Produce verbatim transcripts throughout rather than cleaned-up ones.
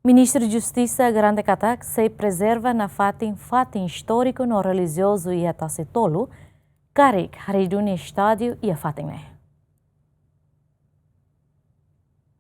Ministru Justisa garante katak sei prezerva nafatin fatin istóriku no relijiozu iha Tasi Tolu, karik harii duni estádiu iha fatin ne'e.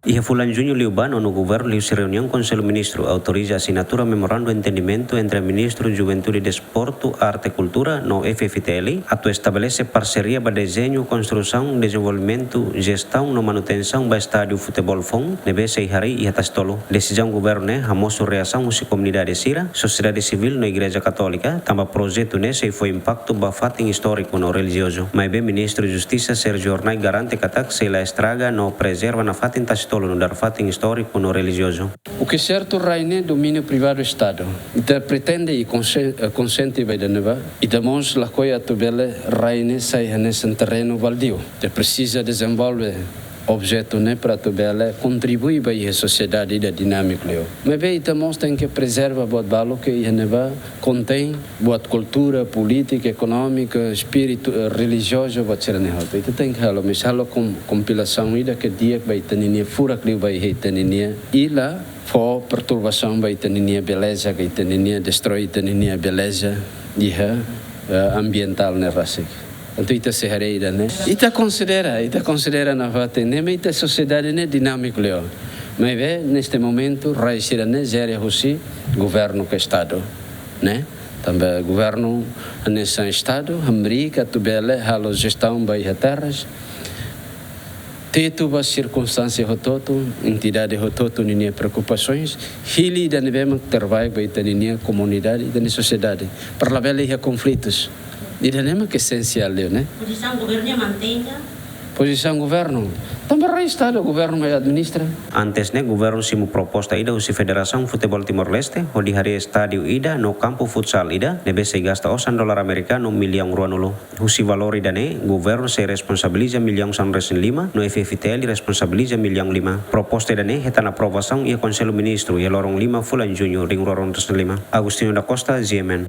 Iha fulan Juñu liubá, Nonu Governu liuhusi reuniaun Konsellu Ministru autoriza asinatura Memorandu Entendimentu entre Ministru Juventude, Desportu, Arte, Kultura no F F T L atu estabelese parseria ba dezeñu, konstrusaun, dezenvolvimentu, jestaun no manutensaun ba estádiu futeból foun ne'ebé sei harii iha Tasi Tolu. Desizaun Governu ne'e hamosu reasaun husi komunidade sira, sosiedade sivíl no Igreja Katólika, tanba projetu ne'e sei fó impaktu ba fatin istóriku no relijiozu. Maibé Ministru Justisa Sérgio Hornai garante katak sei la estraga no prezerva nafatin Tasi Tolu nu'udar fatin istóriku no relijiozu. O que é certo, rai ne'e domínio privado Estado. Ita pretende i konse-, eh, konsiente ba ida-ne'ebá. Ita mós lakohi atu bele rai ne'e sai hanesan terrenu baldiu. Ita presiza dezenvolve objetu ne'e para atu bele kontribui ba iha sosiedade ida dinámiku liu. Maibé ita mós tenke prezerva buat balu ke iha ne'ebá kontein buat kultura, polítika, ekonómika, espíritu, eh, relijiozu, buat sira-ne'e hotu. Ita tenke halo, mas halo kom-, kompilasaun ida ke di'ak ba ita-ninia, furak liu ba iha ita-ninia, i la fó perturbasaun ba ita-ninia beleza, ke ita-ninia, destrói ita-ninia beleza iha, eh, ambientál ne'e rasik. Entaun ita sei haree ida-ne'e. Ita konsidera, ita konsidera nafatin ne'e, mas ita sosiedade ne'e dinámiku liu. Maibé, neste momentu, rai sira-ne'e jere husi governu ka Estadu, ne'e? Tanba governu hanesan Estadu, hamriik atu bele halo jestaun ba iha terras, tetu ba sirkunstánsia hotu-hotu, entidade hotu-hotu ninia preokupasoens, hili ida-ne'ebé mak terbaik ba ita-ninia komunidade, ita-nia sosiedade. Para labele iha konflitus. Ida-ne'e mak esensiál liu, ne'e? Pozisaun governu mantein ka? Pozisaun governu. Tanba rai Estadu, governu mak administra. Antes ne'e, governu simu proposta ida husi Federasaun Futeból Timor-Leste, hodi harii estádiu ida no kampu futsal ida, ne'ebé sei gasta osan dolar amerikanu millaun ruanulu. Husi valór ida-ne'e, governu sei responsabiliza millaun sanulu-resin-lima, no F F T L responsabiliza millaun lima. Proposta ida-ne'e hetan aprovasaun iha Konsellu Ministru iha loron lima fulan Juñu, rihun rua ruanulu-resin-lima. Agostinho da Costa, G M N.